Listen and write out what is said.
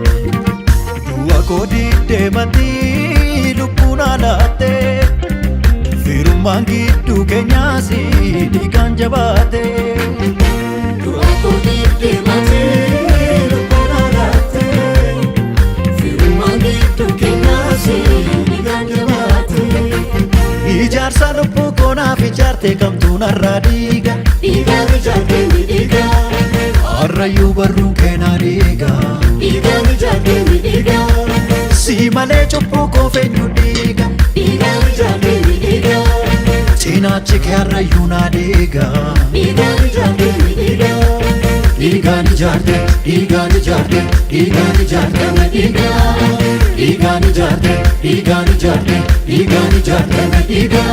Du'a koo diddee matii lubbuun alaatte, firummaan gidduu keenyaas dhiigaan jabaate. Du'a koo diddee matii lubbuun alaatte, firummaan gidduu keenyaas dhiigaan jabaate. Ijaarsa lubbuu koonaaf ijaarte kamtuun har'aa dhiiga. Dhiigaan ijaarte ni dhiiga. Har'ayyuu barruun keenaa dhiiga. Dhiigaan ijaarte ni dhiiga. Si malee cubbuu koo feenyu dhiiga. Dhiigaan ijaarte ni dhiiga. Cinaachi kee har'ayyuu naa dhiiga. Dhiigaan ijaarte ni dhiiga. Dhiigaan ijaarte, dhiigaan ijaarte, dhiigaan ijaarte na dhiiga. Dhiigaan ijaarte, dhiigaan ijaarte, dhiigaan ijaarte na dhiiga.